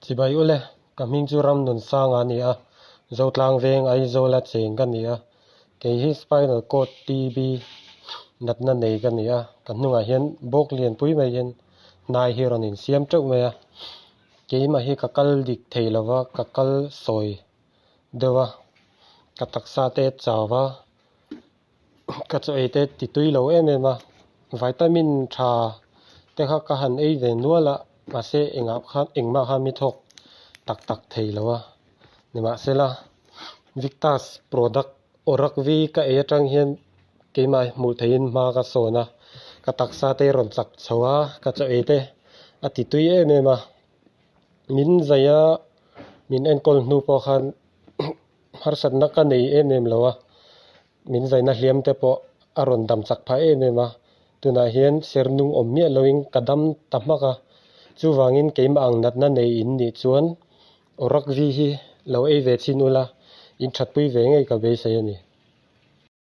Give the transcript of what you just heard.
Chibai ule, ka hming chu Ramnunsanga a ni a, Zotlang veng Aizawla cheng ka ni a, kei hi spinal cord TB natna nei ka ni a, ka hnungah hian bawk lianpui mai hian hnai hi rawn insiam teuh mai a, keimah hi ka kal dik thei lova ka kal sawi deuh a, ka taksa te chau va, ka chaw ei te ti tui lo em em a, vitamin tha te kha ka han ei ve nual a mahse engah khan engmah khan mi thawk tak tak thei lo a nimahsela Victus product Orakvi ka ei atang hian keimah hmuh theihin hma ka sawn a, ka taksa te rawn chak chho a, ka chaw ei te a ti tui em em a, min zai a min enkawl hnu pawh khan harsatna ka nei em em lo a, min zaina hliam te pawh a rawn dam chak phah em em a, tunah hian ser nung awm miah loin ka dam ta hmak a, chuvangin keimah ang natna nei in nih chuan Orakvi hi lo ei ve chin ula, in thatpui ve ngei ka beisei a ni.